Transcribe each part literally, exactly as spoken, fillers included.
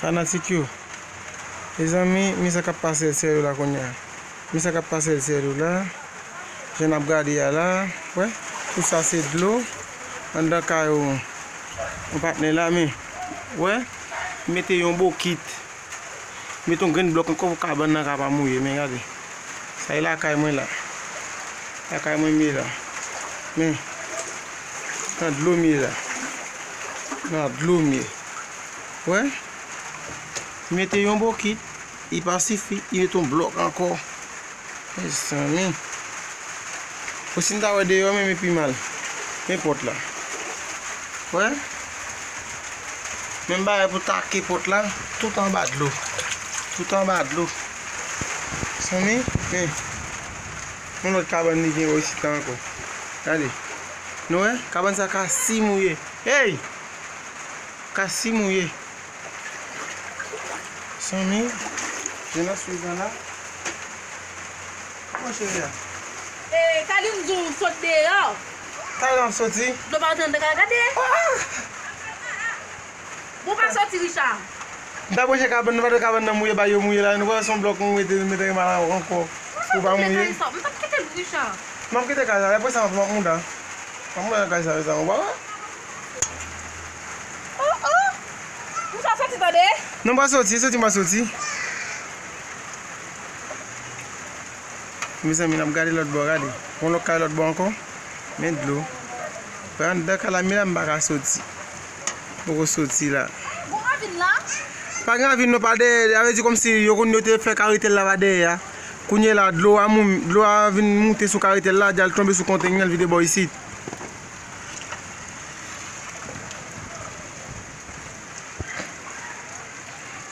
Fanatik yo, mezanmi, men sa k ap pase Èl Syèlo la kounye a. Men sa k ap pase Èl Syèlo la. Jan n ap gade a la, wè, tout sa se dlo. Anndan kay ou, yon patnè la, men, wè, mete yon bokit. Mete yon grenn blòk ankò pou kabann nan ka pa mouye, men gade. Sa e lakay mwen la. Lakay mwen m ye la. Men, nan dlo m ye la. Nan dlo m ye. Wè? Mete yon bokit, li pa sifi, li mete yon blòk ankò. Mezanmi. Ou si n ta wè deyò menm e pi mal. Men pòt la. Wè? Menm bagay pou take pòt la, tout anba dlo. Tout anba dlo. Mezanmi, men. Yon lòt kabann li gen isit la ankò. Gade. Nou wè? Kabann sa ka si mouye. Hey! Ka si mouye. Mezanmi, jan n ap swiv la la. Kòman cheve a? E, Kalin di w sot deyò. Kalin ap soti. Dlo pa antre anndan kay la, gade. Ah! Bon, pa soti, Richard. M ta pwoche kabann, nou pa t wè kabann nan mouye, ba yo mouye la. Nou pa wè se yon blòk nou mete, nou mete mal ankò. Pou pa mouye. M t ap kite l, Richard. M ap kite kay la, apre sa, m ap mouda. M ap mouda nan kay sa, sa, ou pa wè? Oh, oh! M sa soti, tande? Non, m pa soti, soti, m pa soti. Mezanmi, n ap gade lòt bò, gade. Yon lòt kay lòt bò ankò. Men dlo. Wè anndan kay la, men la m pa ka soti. Poko soti la. Gon ravin la? Pa gen ravin non, pa dèyè. Sa vle di kòmsi yo konn yo te fè karite la pa dèyè a. Kounye la, dlo a moun, dlo a vin moute sou karite la, di al tonbe sou kontènè, l vide bò isit.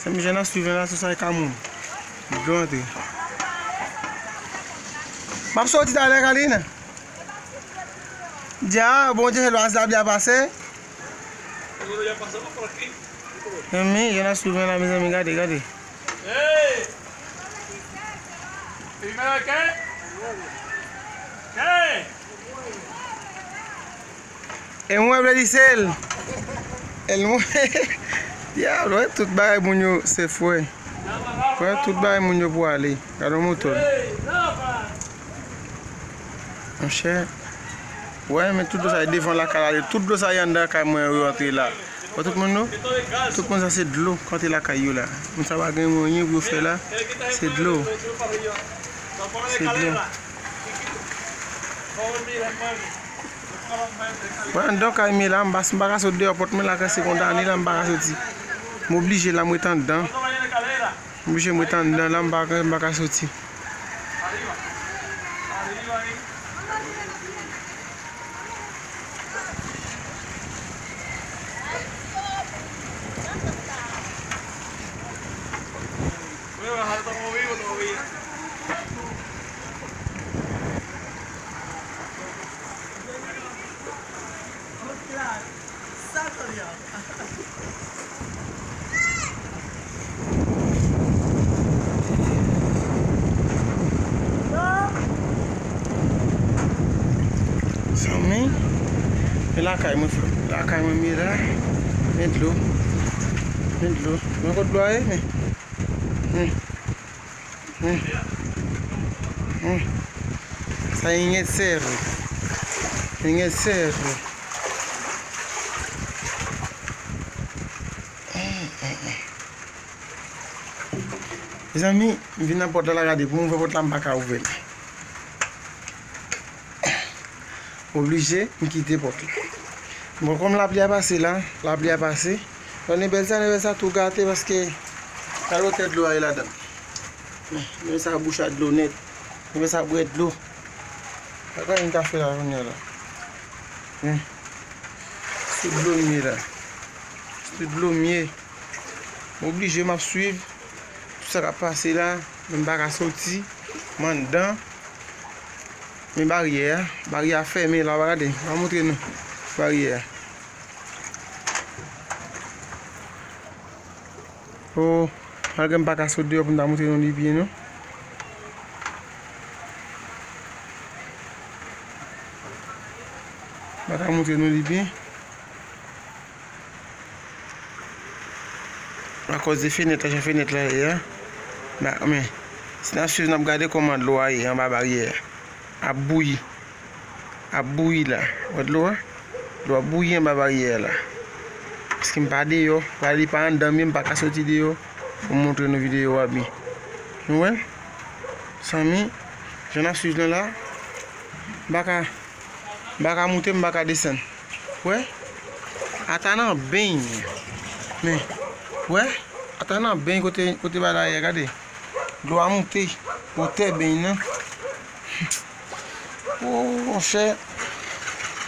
Se misye nan swiv la, sou sa e ka moun. Dlo antre. M ap soti talè, Kalina. Dja, Bondye, lwaz la byen pase. Mezanmi, jan n ap swiv la, mezanmi, gade, gade. E mwen vle di se l. E l mwen. Dyab, wè tout bagay moun yo se fre. Wè tout bagay moun yo pou ale. Gade yon moto. Monchè. Wè, men tout dlo sa e devan lakay la. Tout dlo sa e anndan kay mwen yo rantre la. Wè tout moun yo. Tout moun sa se dlo k antre lakay yo la. Moun sa pa gen anyen pou yo fè la. Se dlo. Se dlo. Wè, anndan kay mwen la, m pa, m pa ka sot deyò pòt mwen la, kase kondane la, m pa ka soti. M oblije la, m ret anndan. M oblije m ret anndan la, m pa, m pa ka soti. Zanmi, e lakay mwen, frè. Lakay mwen, mira. Men dlo. Men dlo. Men kot dlo a ye, men. Hmm. Hmm. Hmm. Sa e en serio. En serio. Hmm, hmm, hmm. Mezanmi, m vin nan pòt la, la gade, pou m ouvè pòt la, m pa ka ouvè l. Oblije, m kite pòt la. Bon, kòm lapli a pase la, lapli a pase. Bon, nenpèl sa, nenpèl sa tou gate paske gade wotè dlo a ye ladan. Men, nenpèl sa bouch a dlo nèt. Nenpèl sa bwè dlo. Sa ka yon kafe la, kounye a la. Men, sou dlo m ye la. Sou dlo m ye. M oblije, m ap swiv tout sa k ap pase la. Men m pa ka soti. M anndan. Men baryè a, baryè a fèmen la, w pa gade, m ap montre nou baryè a. O, malgre m pa ka sot deyò pou m ta montre nou li byen, non. M pa ka montre nou li byen. Akoz de fenèt la, jan fenèt la ye a. Ba, men, si n ap swiv, n ap gade kòman dlo a ye anba baryè a. Ap bouyi. Ap bouyi la. Wè dlo a? Dlo ap bouyi anba baryè a la. Paske m pa deyò. Pale li pa anndan m ye, m pa ka soti deyò pou m montre nou videyo a byen. Nou wè? Sanmi, jan n ap swiv nou la, m pa ka, m pa ka moute, m pa ka desann. Wè? Ata nan beny. Men, wè? Ata nan beny kote, kote bagay la ye, gade. Dlo a moute, wotè beny nan. Oh, monchè.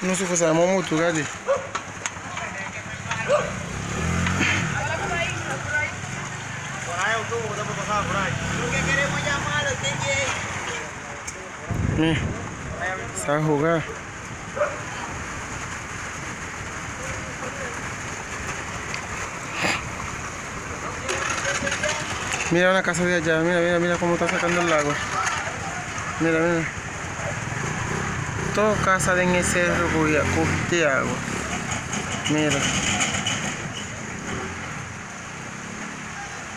Nou sou fè sa, mwen moto, gade. Men, sa hoga. Mira una casa de allá, mira, mira, mira cómo está sacando el agua. Mira, mira. Toda casa de en ese rojo ya cogiste agua. Mira.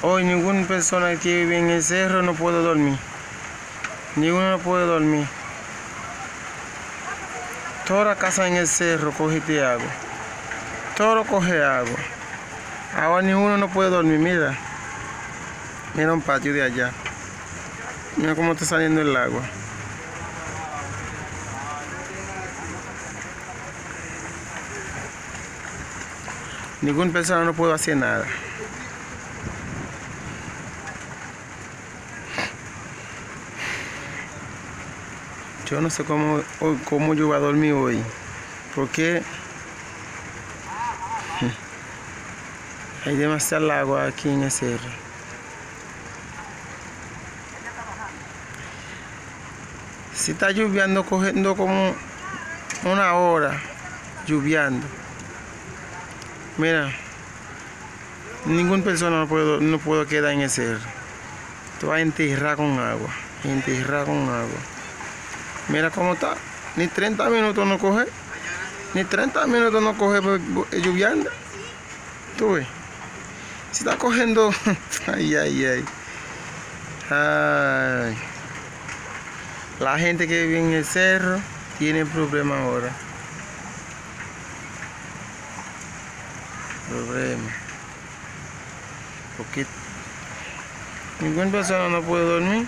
Hoy ninguna persona que vive en el cerro no puede dormir. Ninguno no puede dormir. Toda casa en el cerro coge de agua. Todo coge agua. Ahora ninguno no puede dormir. Mira. Mira un patio de allá. Mira cómo está saliendo el agua. Ningún persona no puede hacer nada. Yo no sé cómo, o- cómo yo va a dormir hoy. Porque hay demasiada agua aquí en el cerro. Si está lloviendo, cogiendo como una hora lloviendo. Mira, ningún persona no puedo, no puedo quedar en el cerro. Te va a enterrar con agua, enterrar con agua. Mira cómo está. Ni treinta minutos no coge, ni treinta minutos no coge lloviendo. Tú ves. Si está cogiendo. Ay, ay, ay. Ay. La gente que vive en el cerro tiene problema ahora. Problema. Porque ninguna persona no puede dormir.